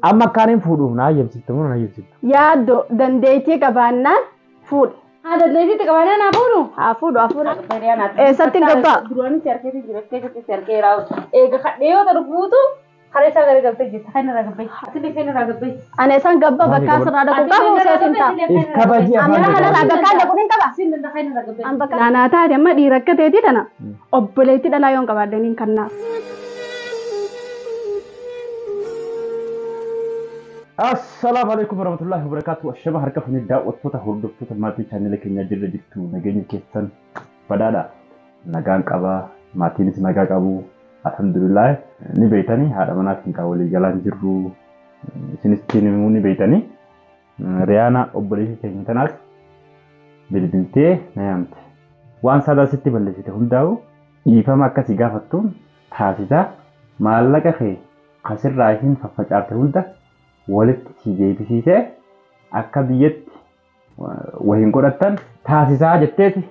Amma akkaaniin fuudhuuf na hayyamsiifte moo na hayyamsiiftu? Yaaddoo dandeettii qabaannaan fuudhi. Haa dandeettii qabaannaan haa fuudhu. Haa fuudhu haa fuudhu. Eessatti hin gabbaa? Duraanis harkeetii jira keessatti harkee raawwatu. Eega kadhee ta'u guutuu haree isaa gara galtee jirti. Kan irraa gabbee. Ati kan irraa gabbee. Ani isaan gabba bakka asirraa dhaqu qabu seetiin ta'a. If kabajii Amma afaan kanarraa bakka dhaqu ni qaba. Siin danda'a kan irraa gabbee. An bakka naanaa taate amma dhiira akka teetii tana obboleettii dhalaa yoon qabaadde niin kannaaf. Assalaamu alaikum warahmatullahi wabarakatuh. Ashama harka fuunee daawwattoota hordoftoota maatii chaanela keenyaa jirra jirtu nageenya keessan badhaadha. Nagaan qabaa maatiinis nagaa qabu. Alhamdulillah ni beeytanii haadha manaatiin kan walii galaan jirru isinis ittiin himuu ni beeytanii. Riyaana obboleessi keenya tanaas bilbiltee na yaamte. Waan saadaa sitti balleessite hundaa'u dhiifama akkasii gaafattuun taasisaa maallaqa kee kasirraa isiin faffacaafte hunda walitti si deebisiisee akka biyyatti wahiin godhattan taasisaa jetteeti.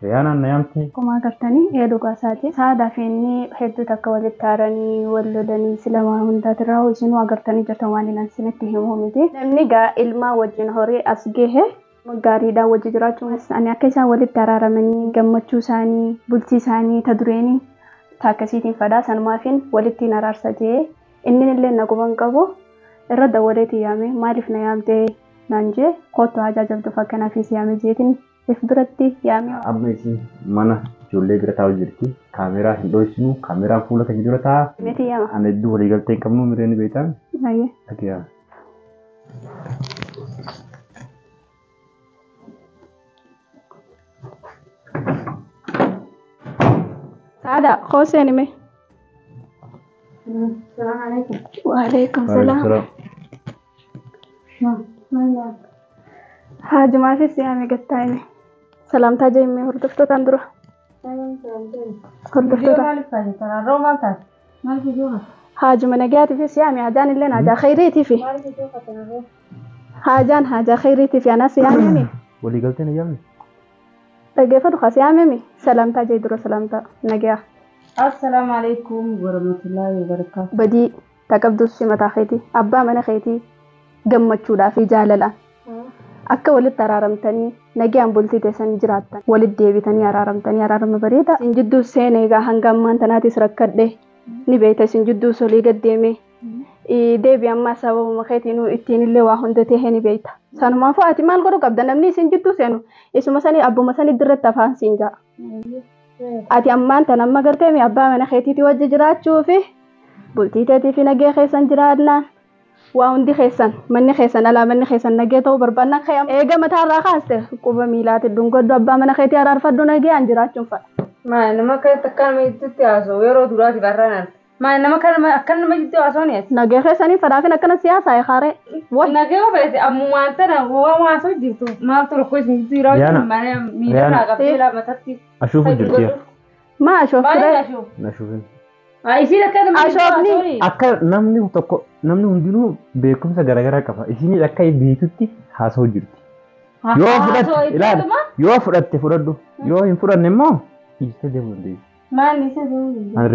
Riyaanaan na yaamte. Akkuma agartanii ee dhugaa isaati. Saadaa fi inni hedduu takka walitti aaranii wal lolanii silamaa hundaatirraa isinuu agartanii jirtan waan inni isinitti himuu miti. Namni gaa ilmaa wajjin horii as gahe gaariidhaan wajji jiraachuun ani akka isaan walitti araaramanii gammachuu isaanii bultii isaanii ta dureenii ta akkasiitiin fadhaa sanumaafin walitti hin araarsa jee inni illee na quban qabu irra dawwaleetii yaame maaliif na yaamtee naan jee kottu hajaa jabduuf akkanaaf si yaame jeetiin if biratti yaame. Amma isin mana ijoollee bira taa'u jirti. Kaameeraa hin dho'isinu. Kaameeraan fuula keenya dura taa'a. Meetii yaama. Ani hedduu waliigaltee hin qabnu miree ni beektan. Baay'ee. Dhagee Saada kooseen hime. Salaamu alaikum. Waalaikum salaam. Haajumaafis yaame gattaa hime. Salaamtaa jee hime hordoftootaan dura. Hordoftoota. Maaliif taate? Roo maal taate? Maaliif ijoo katte? Haajuma nagaatiifis yaame haajaan illee haajaa khayriitiifi. Maaliif ijoo katte roo? Haajaan haajaa khayriitiifi anas yaamemi. Waliigalteen hin yaamne? Dhaggeeffatu kas yaamemi. Salaamtaa jee dura salaamtaa nagaa. Assalaamu alaikum warahmatullahi wabarakatuh. Badii taqabdus si mataa keetii abbaa mana keetii gammachuudhaa fi jaalalaan akka walitti araaramtanii nagaan bultii teessan jiraattan walitti deebitanii araaramtanii araarama bareeda. Isin jidduu seenee egaa hanga ammaan tanaatis rakkadhe ni beekta isin jidduu solii gad deeme deebi ammaa sababuma keetiinuu ittiin illee waa hunda ta'e ni beekta. Sanumaafuu ati maal godhuu qabda namni isin jidduu seenu isuma sanii abbuma sanii dirratti afaan siin ja'a. Ati ammaan tan amma gartee mi abbaa mana keetiitii wajji jiraachuu fi bultii teetii fi nagee keessan jiraannaan waa hundi keessan manni keessan alaa manni keessan nagee ta'uu barbaannaan kee eega mataarraa kaaste quba miilaati dhungadhu abbaa mana keetii araarfadhu nagee an jiraachuun fadha. Maal nama akka akka nama jidduutti haasa'u yeroo duraati barraanaan. Maal nama akka nama jidduutti haasa'u ni Nagee keessanii fadhaafin akkana siyaasaa eekaaree. Wayi Nagee ofeesse ammumaan tana waan haasa'u jirtu maaltu rakkoo isin jidduu yeroo Riyaana. mana miidhagaa qabdee lamatatti. Ashuufu jirti. maa ashoofture Baay'ee ashuuf. Ashuufin. Isiin akka nama jidduu Ashoofni. haasa'u. Akka namni tokko namni hundinuu beekumsa garaagaraa qaba. Isinis akka beektutti haasa'u jirti. Yoo fudhatte ilaali. Yoo fudhatte fudhadhu. Yoo hin fudhanne immoo dhiistee deemuu dandeessi. Maal isa deemu?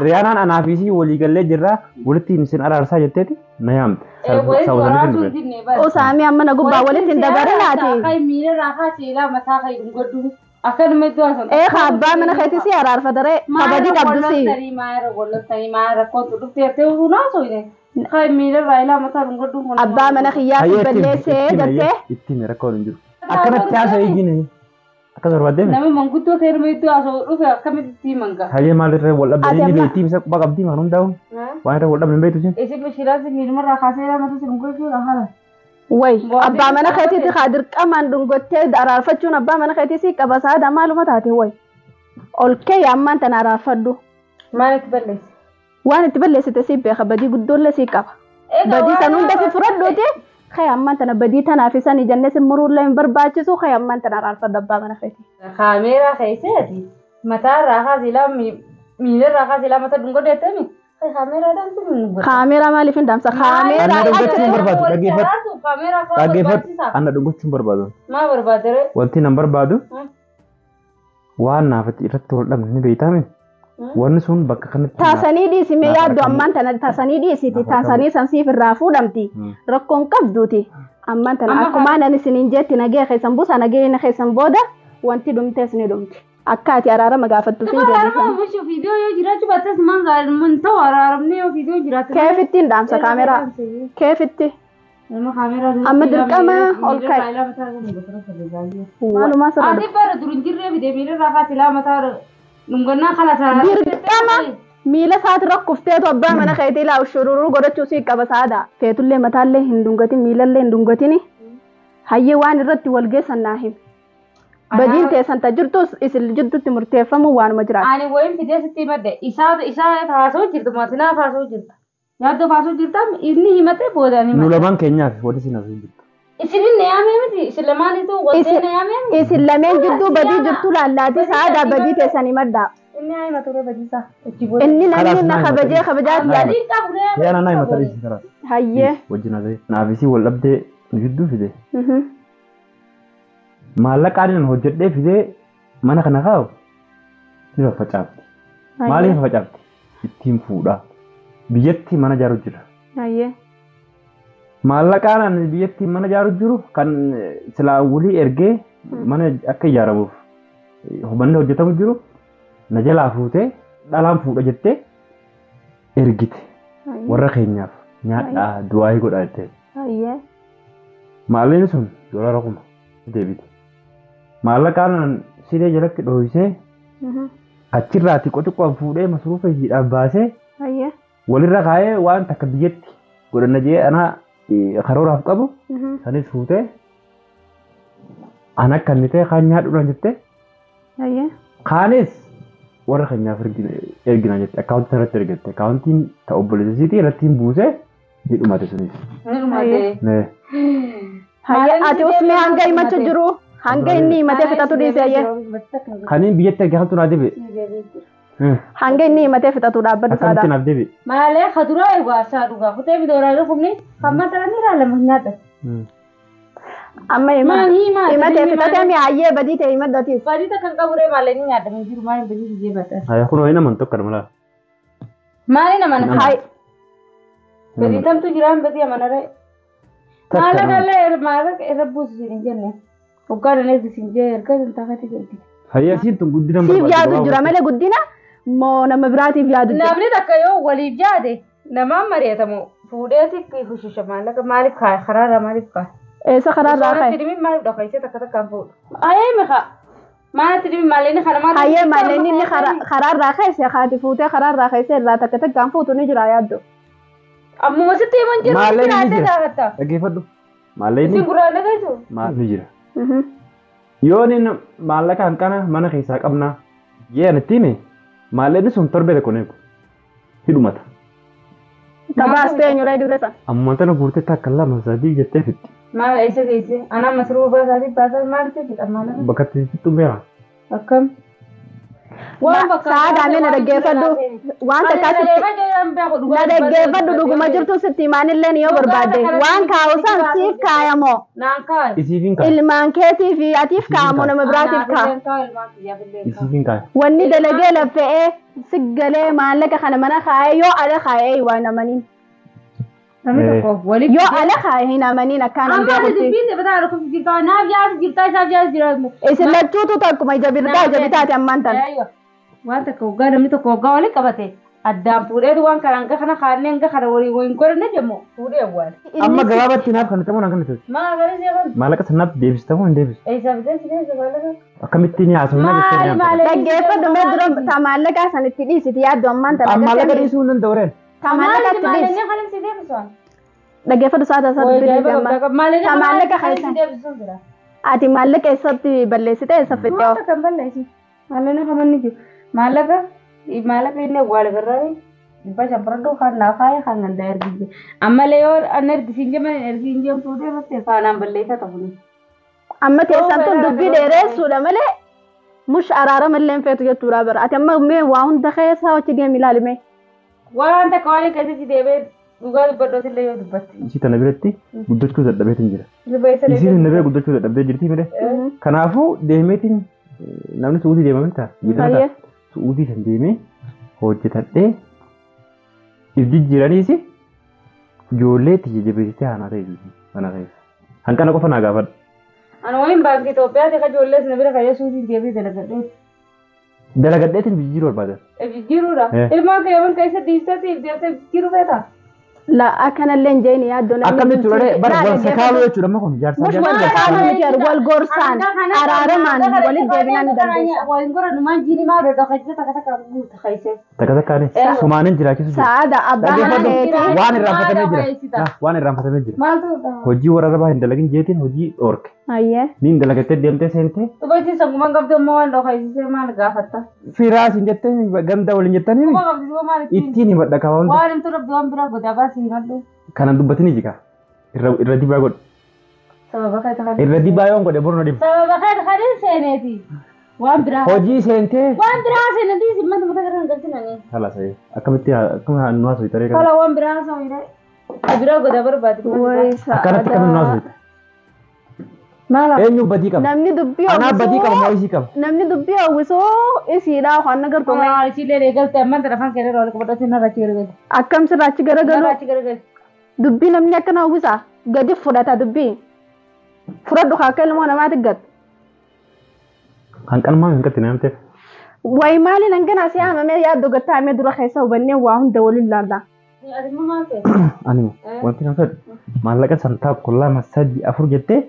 Riyaanaan anaa fi isii waliigallee jirra walitti isin araarsaa jetteeti na yaamte. Walitti Sababa waraabsuu dhufe. hin dinne Usaamii amma na gubbaa walitti hin dabarinaati. Kai miirraa kaasee ilaa mataa kai dhungadhu. Akka nama iddoo haasa'u. Eekaa abbaa mana keetii si araarfataree kabajii qabdu si. Maayira golloltanii maayira rakkootu dhuftee ta'uu naasoo Kai miirraa ilaa mataa dhungadhu. Abbaa mana kiyyaa si balleessee jettee. Ittiin rakkoon hin jiru. Akkanatti haasa'ee jini. Akkas barbaaddeeme. Nama manguddoo ta'e nama iddoo haasa'u dhufe akkamitti manga. Hayyee maalirra wal dhabde Ati ni amma- beektii isa quba qabdii maan hundaa'u. Waan irra wal dhabne hin beektu isin. Isin bishiiraasi miirumarraa kaasee ilaa mataa si dhungadhu haala. Wayi abbaa mana keetiiti haa dirqamaan dhungottee araarfachuun abbaa mana keetii si qaba saada maaluma taate wayi. Ol kee ammaan tana araarfadhu. Maal itti balleesse? Waan itti balleessite si beeka badii guddoollee si qaba. Badii san hunda si fudhadhuuti. Kee ammaan tana badii tanaaf isan ijannee si muruullee hin barbaachisu kee ammaan tana araarfadhu abbaa mana keetii. Kaameeraa keessatti mataarraa kaasee ilaa miilarraa kaasee ilaa mataa dhungadhu jettee Kaameeraa dhaamsi dhungadhu. Kaameeraa maaliif hin dhaamsa? Kaameeraa Anna dhungachuu hin barbaadu. Dhaggeeffadhu. Kaameeraa Dhaggeeffadhu. Anna dhungachuu hin barbaadu. Maa barbaadere? Wanti nan barbaadu waan naaf irratti wal dhabne ni beektame. Wanni sun bakka kanatti. Taasanii dhiisime Naaf yaaddu harkamuu. Ammaan tana taasanii dhiisiti. Naaf Taasanii san siif irraa fuudhamti. Rakkoon qabduuti. Ammaan tana Amma akkuma ani isiniin jetti nagee keessan buusa nagee keessan booda wanti dhumtees ni dhumti. Akka ati araarama gaafattu fi Araarama bulchu viidiyoo yoo jiraachuu baattes man ta'u araaramne yoo viidiyoo jiraate. Keefittiin dhaamsa kaameraa. Keefitti. Amma dirqama ol ka'i. Maalumaa sirra Ati bara dur hin jirree fide miilarraa kaasee laa mataa dhungannaa kana sana. Dirqama miila isaati rakkufteetu abbaa mana keetii ilaa shururuu godhachuu sii qaba saada. Feetullee mataallee hin dungatin miilallee hin dungatin hayyee waan irratti wal geessan naa himi. Badiin teessan ta jirtus isin jidduutti murteeffamu waanuma jiraata. Ani wayin fidee sitti himadhe isaa isaa haasoo jirtu maatinaa haasoo jirta. Yaaddoo haasoo jirta inni himatee booda ni Nu himate. lamaan keenyaaf wanti isin haasoo jirtu. Isinin na yaamee miti isin lamaanitu waltee na yaamee miti. Isin lameen jidduu badii jirtu laallaati saada badii teessan himadhaa. Inni haa himatu ree badiisaa itti booda. Inni namni Kalaas na naa kabajee himatanii. kabajaati yaada. Badii qabu ree. Yaa naa himata dhiisi karaa. Hayyee. Wajjin haasa'e. Naaf isii wal dhabdee nu jidduu fide. Maallaqa ani hojjedhee fidee mana kana kaa'u ni faffacaafti. Maaliif faffacaafti? Ittiin fuudhaa. Biyyatti mana ijaaru jira. Hayyee. Maallaqaan ani biyyatti mana ijaaru jiru kan silaa walii ergee mana akka ijaaramuuf manni hojjetamu jiru na jalaa fuutee dhalaan fuudha jettee ergite warra keenyaaf nyaadhaa du'aayii godhaa jettee. Hayyee. Maallaqni sun $10,000 deebite. Maallaqaan ani siree jalatti dhohisee achirraa xiqqoo xiqqoon fuudhee masruufa ishiidhaaf baasee Hayyee. walirra kaa'ee waan takka biyyatti godhanna jee anaa karooraaf qabu sanis fuutee an akka inni ta'e kaan nyaadhuudhaan jettee Hayyee. kaanis warra keenyaaf ergina jette akkaawuntii irratti ergatte akkaawuntiin ta obboleessa irratti hin buusee ni dhumate sunis. Ni dhumate. Nee. Hayyee ati usmee hanga himachuu jiru hanga inni himatee fixatu dhiise hayyee. Kaniin biyyatti erge hamtu naa deebi'e. Hanga inni himatee fixatu dhaabbatu Akkamitti saada. naaf deebi'e? Maalee kaduraa egaa isaa dhugaa kutee bidooraa humni hamma taran ilaalama nyaata. Amma Maali maali himatee fixatee mi hayyee badii ta'e himadhatiis. Badii takka hin qabu ree maalee ni nyaadame jiru maali badii biyya bata. Haya kunoo hin amantu akka nama Maali nama Nama. Hay badii tamtu jiraan badii amana ree. Maallaqa illee maallaqa irra buusu siin hin jenne. Waggaa dhan ergi siin jee erga hin taafate jedhi. Hayya isiin tun guddina siif yaadu jira malee guddina moo nama biraatiif yaadu jira. Namni takka yoo waliif yaade namaan mari'atamu fuudheeti fushisha maallaqa maaliif kaaya karaarraa maaliif kaaya. Eessa karaarraa Osoo ka'e? natti dhimi maaliif dhokka takka takkaan fuudhu. Ayee miqa. Maalitti dhimi maallaqni kana maaliif. Hayyee maallaqni inni karaarraa ka'e haati fuutee karaarraa ka'e irraa takka takkaan fuutu ni jira yaaddu. Ammuma sitti himan jiru Maallaqni ni jiraatee jira. gaafatta. Dhaggeeffadhu. Maallaqni Isin gurraan dhageessu. maal ni jira. Yoo inni maallaqa hanqana mana keessaa qabnaa jee ani itti hime maallaqni sun torbee tokko eegu hidhumata. Tabaastee eenyudha dura Ammoo tana guurtee takka lama sadii jettee fixxi. Maal eessa geesse? Anaa masruu baasaatii baasaa maalitti fixa maallaqa? Bakka itti fixxu beekaa. Akkam? Saada mee na dhaggeeffadhu. Waan takkaa sitti na dhaggeeffadhu dhuguma jirtu sitti himaanillee ni yoo barbaadde waan kaa'u san siif kaayamoo Naan kaa'e. Isiifin kaaya. ilmaan keetii fi atiif kaayamoo nama biraatiif kaaya. Isiifin kaaya. Wanni dalagee laffa'ee si galee maallaqa kana mana kaayee yoo ala kaayee waan amaniin. Namni tokko waliif. Yoo ala kaayee hin amaniin akkaan hin Amma ati beekutti. dubbiin taphataa dhukkubsi jirta naaf yaas jirta isaaf yaas jira. Isin lachuutu takkuma ija birdaa ija bitaati ammaan tan. Waan takka waggaa namni tokko waggaa waliin qabate addaan fuudheetu waan kana hanga kana kaannee hanga kana waliin waliin godhanne jemmu fuudhee awwaala. Amma gabaabatti naaf kan ta'u kan ta'u. Maa gara seeqan. Maallaqa sanaaf deebistamu hin deebisu. Eessa bitee si deebisa maallaqa? Akkamittiin haasofna jettee Maali nyaata. maali. Dhaggeeffadhu mee dura ta maallaqa san itti dhiisiti yaaddu ammaan tan. Amma maallaqa dhiisuu hin danda'u reen. Ta maallaqa itti Maali dhiisi. maali si deebisu? Dhaggeeffadhu saata isaa dubbii dhiisi ammaan. Maali Ta maallaqa si keessan. deebisu jira. Ati maallaqa eessatti balleessite eessa fixxee? Maallaqa kan balleessi. Maallaqa kamanni jiru. Maallaqa maallaqa inni awwaala birraa dhibba shan fudhadhu kan naa faaya kan gandaa ergise. Ammallee yoo an ergisiin jemman ergisiin jemman fuudhee irratti faanaan balleessaa ta'u. Amma teessan tun dubbii dheeressuudha malee mush araarama illee hin feetu jechuudha bara. Ati amma mee waa hunda keessaa hojii deemi ilaali mee. Waan takka waan keessatti deebee dhugaa dubbadhooti illee yoo dubbatte. Isii tana biratti guddachuu dadhabeetiin jira. Ribeessa Isiin hin dhabee guddachuu dadhabdee jirti malee. Kanaafuu deemeetiin namni suutii deemame ta'a. Baay'ee. Su'uudii san deemee hojjetadhee if jijjiiraniis ijoollee tiyya jabeessitee haanaa ta'e mana keessa. Hanqana qofa naa gaafadhu. Ani wayin baankii Itoophiyaati ka ijoollee sana bira kayyee suutiin deebii dalagadhee. Dalagadheetiin jijjiiruu barbaadan. Jijjiiruudha. Ilmaan kee yaman keessa dhiisteetiif deemtee jijjiiruu feetaa? La akkanallee hin jeeni yaaddoo namni Akkamitti bultii turee bara laa wal sakaaluu dhaggeeffadhu. jechuudha amma kun jaarsaa Mush wal jaarsaa. sakaaluu miti jedhu wal gorsaan araaramaan walitti deebinaan ni dandeessa. Waliin godhanu maal jiini maal dhodha keessa takka takka guuta keessa. Takka takkaan sumaanin jiraachisu jira. Sa'aada abbaa mana Dhaggeeffadhu keetii. waan irraanfatamee jira. Waan irraanfatamee jira. Maaltu Hojii warra rabaa hin dalagin jeetiin hojii dhoorke. Ayyee. Niin dalagattee deemtee seentee Dubartiin sangumaan qabdu ammoo waan dhokaysisee maal gaafatta? firaa siin jettee ganda waliin jettanii Kuma qabdi maal ittiin? ittiin himadha qaba hunda. Waan himtu dhabdu waan biraa godhaa baasii himadhu. Kanan dubbatini jika. Irra dibaa godhe. Sababa keeti kan. Irra dibaa yoon godhe borno dhiba. Sababa keeti kan hin seeneeti. Waan biraa. Hojii seentee. Waan biraa seeneeti simmata mata gara hin galchinanii. Haala sa'ee akkamitti akkuma nu haasoo taree kana. Kala waan biraa haasa'u hiree. Biraa godhaa barbaadi. Wayi Akkanatti akkamitti nu sa'aada. haasoo. Maal Eenyu badii qaba? Namni dubbii Anaa badii qaba hawwisoo moo isii qaba? namni dubbii hawwisoo isiidha waan agartu mee Maal isiilee eegalte amman tana afaan keenya irraa wal qabadhatti narra achi garagalte. akkam sirraa achi garagalu Narra achi garagalte. dubbii namni akkana hawwisa gadi fudhata dubbii fudhadhu akka ilmoo namaatti gad Hanqanumaa hin qaxxine namteef. Wayi maaliin hangana si haamamee yaaddoo gattaamee dura keessa hubannee waa hunda waliin laalla. Ati immoo maal ta'e? Ani wanti kan fedhu maallaqa san tokko lama sadi afur jettee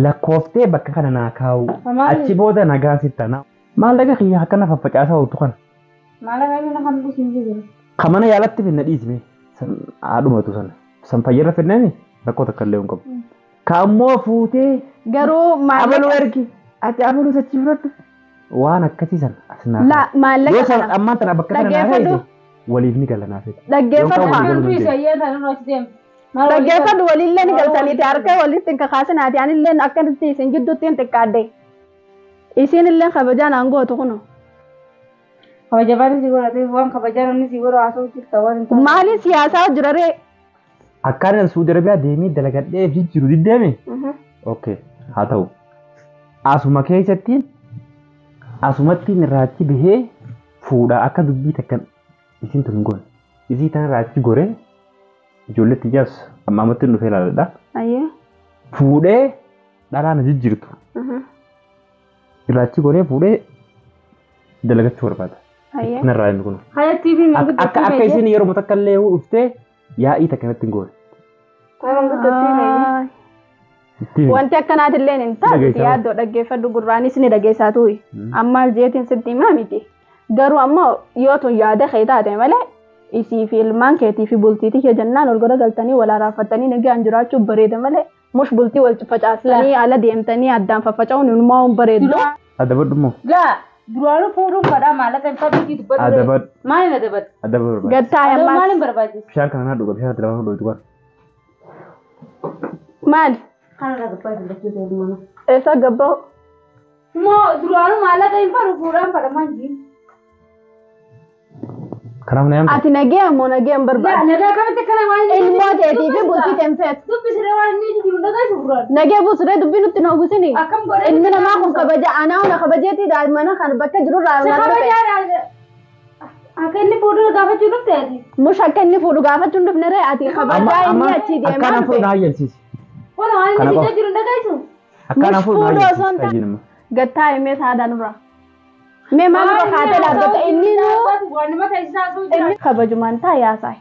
lakkooftee bakka kana naa kaa'u. Achi booda nagaan sitta naa. Maallaqa kiyya akkana faffacaasaa ooltu kana. Maallaqa inni na kan buusu hin jiru. Ka mana yaalatti finna dhiisime san haadhumatu sana. San fayyarra finneen rakkoo takka illee hin qabu. Ka ammoo fuutee Garuu abaluu maallaqa ergi ati abaluu sachii fudhadhu. Waan akkasii sana as naa la kaa'u. Yoo maallaqa san kana ammaan tana bakka kana naa dhaggeeffadhu kaa'e waliif ni gala naa fedha. dhaggeeffadhu Yookaan haa. walii Kan tuyi ayyaa tana irra achi deemu. Maal walii Dhaggeeffadhu waliillee ni galtaniiti harka walitti hin kakaasinaati anillee akkanatti isin gidduutti hin xiqqaadde. Isinillee kabajaan aangootu kunu. Kabajaan si godhate waan kabajaan inni si godhu haasa'u jirta waan hin taane. Maaliin siyaasaa jira ree? Akkaan Suudi Arabiyaa deemee dalagadhee jijjiiru diddeeme. Okay, haa ta'u. Asuma keessatti asumatti irraachi bahee fuudha akka dubbii takka isin tun goone. Isii tan irraachi goree ijoolletti ijaas amma ammatti dhufee ilaaladha. Ayyee. Fuudhee dhalaa na jijjiirtu. Irraachi goree fuudhee dalagachuu barbaada. Ayyee. Narraa inni kun. Hayattii fi Akka akka isin yeroo takka illee dhuftee yaa'ii takka natti hin goone. Manguddootti Aay. Ittiin Wanti akkanaatillee hin taatu Dhageessaa. yaaddoo dhaggeeffadhu gurraanis ni dhageessaa tuyi. Ammaal jeetiin sitti himaa miti. Garuu ammoo yoo tun yaada kee taate malee isii fi ilmaan keetii fi bultiitii kee jennaan ol gara galtanii wal araarfattanii nagaan jiraachuuf bareeda malee mush bultii wal facaasanii ala deemtanii addaan faffaca'uun inumaa hin bareeddu. Adabadhu immoo. Laa duraanuu fuudhuun fadhaa maallaqa hin fadhiitii dubbatu. Adabadhu. Maaliin adabadhu? Adaba barbaada. Gattaa Adaba ammaas maaliin barbaachisa? Bishaan kana naa dhuga bishaan adaba dhuga dhuga. maali? Kanarraa gubbaa dubbachuu ta'e mana. Eessa gabba'u? Moo duraanuu maallaqa hin fadhu fuudhaan fadha maal jiin? Kanaaf na yaamta. Ati nagee ammoo nagee hin Laa barbaadu. nagaa kamitti kana waan inni Ilmoo teetii fi bultii teemteet. Dubbisiree waan inni jiru dhagaa duraan. Nagee buusiree dubbii nutti hin hawwisini. Akkam godhee Ilmi namaa kun kabaja anaa una kabajeetii daa'imman kan bakka jirurraa Si na dhufe. kabajaadha. Akka inni fuudhu gaafachuu dhufte ati. Mush akka inni fuudhu gaafachuu hin dhufne ree ati kabajaa inni achii deemaa Akkaan dhufe. fuudhu na hayyamsiisi. Kun waan Kana inni qofa. si jiru dhagaisu. Akkaan Mush fuudhu na fuudhu osoo hin hayyamsiisi. taane Fayyinuma. gattaa himee saadaa nurra. Mee maal dura kaatee dhaabbata inni nuu Waan nama taasisaa osoo jira. inni kabajumaan taa yaasaa.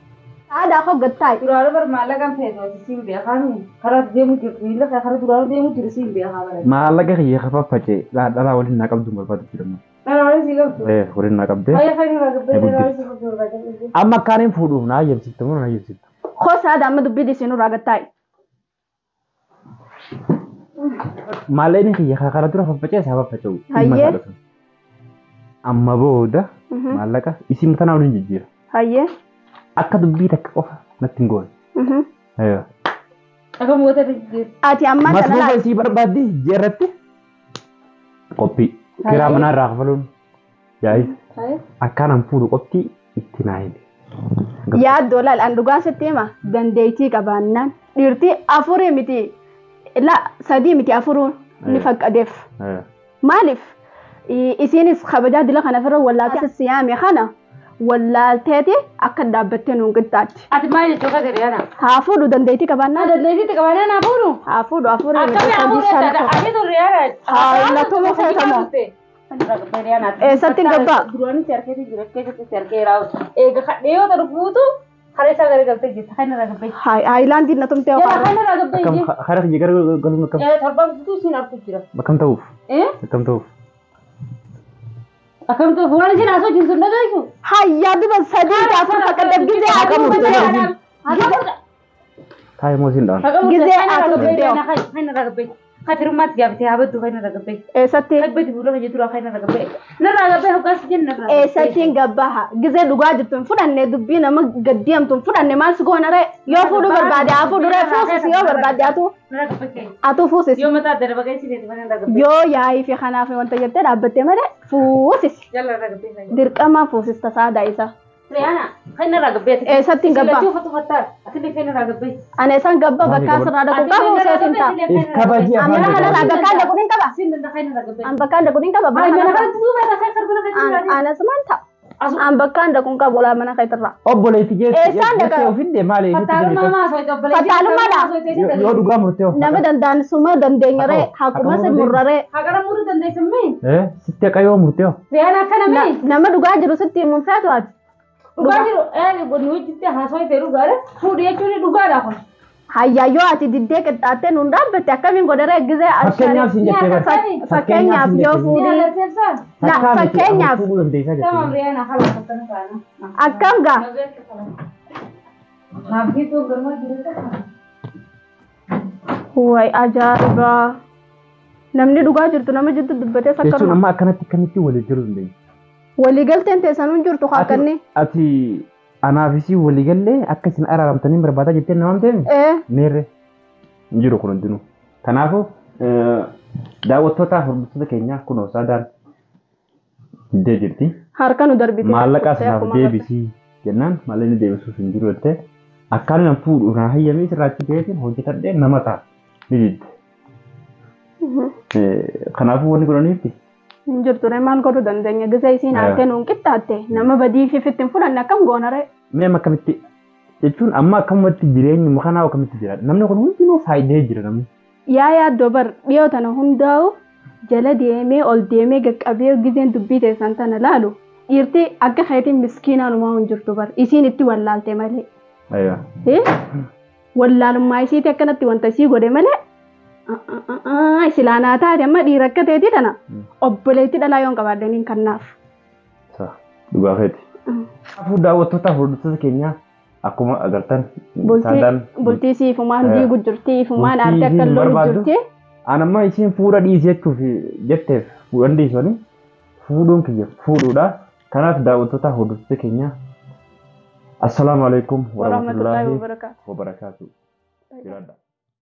Saadaa koo gattaa. Duraanuu bar maallaqaan feetu ati siin beekaa karaa deemu jirtu miila karaa duraanuu deemu jiru siin beekaa bara. Maallaqa kiyya kafaffacee dhalaa waliin naa qabdu barbaadu jedhamu. Dhala waliin sii qabdu. Eh waliin naa qabdee. Fayyaa fayyaa irraa gabbee Eeguddis. dhala waliin sii qabdu barbaadu. Amma akkaan hin fuudhu na hayyamsiifta moo na hayyamsiifta? Koo saadaa amma dubbii dhiisii nurraa gattaa. Maallaqni kiyya karaa dura faffacee isaa faffaca'u. Dhimma Hayyee. isaa dhufu. Amma booda maallaqa isin tanaa waliin jijjiira. Hayyee. Akka dubbii takka qofa natti hin goone. Aywa. Akkam goota jijjiirti. Ati ammaa kana Masruufa laal. isii barbaaddi jeerratti qophii kiraa manaa irraa kafaluun yaa'is akkaan fuudhu qofti itti naa himi. Yaaddoo laal an dhugaa sitti hima dandeettii qabaannaan dhiirtii afurii miti la sadii miti afuruun ni faqqadeef. Maaliif Isiinis kabajaa dila kana firra wallaaltee siyaame kana wallaalteeti akka dhaabbattee nuun qixxaatti. Ati maal jechuu ka Riyaana? Haa fuudhu dandeettii qabaannaa. Dandeettii qabaannaa naa fuudhu? Haa fuudhu hafuura. Akkamii hafuura jechaadha? Ati tun Riyaana. Haa latuma feetamoo. Eessatti hin gabbaa? Duraanitti harkeetii jira keessatti harkee raawwatu. Eega kadhee ta'u guutuu haree isaa gara galtee jirti. Kan irraa gabbee. Haayilaandiin na tumtee Jala kan irraa gabbee Akkam jira. hara kiyya gara galuun akkam Torban guutuu isiin harku jira. akkam ta'uuf akkam ta'uuf. Akkam ta'uuf waan isiin haasoo jirtu hin dhagaysu. Hayyaa duba sadii afur fakkadda gizee Haqamu ati Taa'ee moo siin dhaan. Gizee ati Kan irraa gabbee. Katirummaatti gaafatee haa baddu kan irraa gabbee. Eessatti Kabbati fuula hojii turaa kan irraa gabbee. Narraa gabbee hoggaas jenna narraa gabbee. eessatti hin gabbaha gizee dhugaa jirtu hin fudhanne dubbii nama gaddeemtu hin fudhanne maal si goona ree yoo fuudhu barbaade haa fuudhu ree fuusisi yoo barbaade atu Narraa gabbee keenya. atu fuusisi Yoo mataa adda baqee sineeti mana irraa gabbee. yoo yaa'ii fi kanaaf wanta jettee dhaabbattee malee fuusisi Jala irraa gabbee keenya. dirqamaan fuusista saadaa isa Riyaana kan irraa gabbee. Eessatti hin gabbaa? Silachuu uffatu fattaa. Ati kan irraa gabbee. Ani isaan gabba bakka asirraa dhaqu qabu seetiin ta'a. If kabajii An afaan mana kanarraa bakkaan dhaqu ni qaba. Siin danda'a kan irraa gabbee. An bakkaan dhaqu ni qaba. Ay mana kanatti duuba irraa kan sarbana kan An anas maal ta'a? An bakkaan dhaqu hin qabu laa mana keetirraa. Obboleetti Eessaan jettee dhaqa? ofidde maali? Fattaalummaa maasoo obboleetti. Fattaalummaadha. Yoo dhugaa murtee of. Nama danda'an suma dandeenya ree haquma si murra ree. Haqara muruu dandeessan mee? Sitti haqa yoo murtee of. Riyaana akkana mee? Nama dhugaa jiru sitti himuun feetu ati. Dhugaa jiru nu hojjettee haasoo ta'e dhugaadha. Fuudhi jechuun dhugaadha kun. Hayyaa yoo ati diddee qixxaattee nuun dhaabbatte akkamiin godha ree gizee Fakkeenyaaf siin jettee bara. Fakkeenyaaf yoo Ni fuudhii. agarsiisaa? La fakkeenyaaf Fuudhuu dandeessaa Tamam jettee. Riyaana haala akkana taana. akkam gaa? Naaf galmaa jiru. Wayi ajaa'ibaa. Namni dhugaa jirtu nama jirtu dubbatee Jechuun sakkaruma. amma akkanatti akkamitti walii galuu dandeenya? Waliigalteen teessanuu hin jirtu haakanni. Ati anaafisii waliigallee akka isin araaramtanii barbaadaa jettee nama hamteemi? Ee Meerre hin jiru kun hundinuu. Kanaafuu daawwattoota hordoftoota keenyaa kunoo saadaan diddee jirti. Harka nu darbite. Maallaqa sanaaf deebisii jennaan maallaqni deebisuuf hin jiru jettee akkaan nan fuudhu naa hayyamee sirraachi ta'eetiin hojjetadhee nama ta'a ni didde. Kanaafuu wanni godhaniifti. Hin jirtu ree maal godhuu dandeenya gizee isiin haartee nuun qixxaatte nama badii fi fitti hin fudhanne akkam goona ree. Mee amma akkamitti jechuun amma akkamumatti jireenyuma kanaa akkamitti jiraadha namni kun hundinuu faayidaa jira namni. Yaa yaaddoo bar dhiyoo tana hundaa'u jala deemee ol deemee qaqqabee gizeen dubbii teessan tana laalu dhiirti akka keetiin miskiinaanumaa hin jirtu bar isiin itti wallaalte malee. Wallaalummaa isiiti akkanatti wanta isii godhe malee silaanaa taate amma dhiira akka teetii tana obboleetti dhalaa yoon qabaadhaniin kannaaf. Dhugaa feeti. Kanaafuu daawwattoota hordoftoota keenyaa akkuma agartan saadaan Bultii siifumaan diigu jirti ifumaan aartee akka lolu jirti. An amma isiin fuudha dhiisi jechuuf jetteef fuudhan dhiisanii fuudhuun kiyya fuudhuudha. Kanaaf daawwattoota hordoftoota keenyaa assalaamu alaikum Warahmatullahi warahmatullahi wabarakaatu. wabarakaatu. Jiraadha.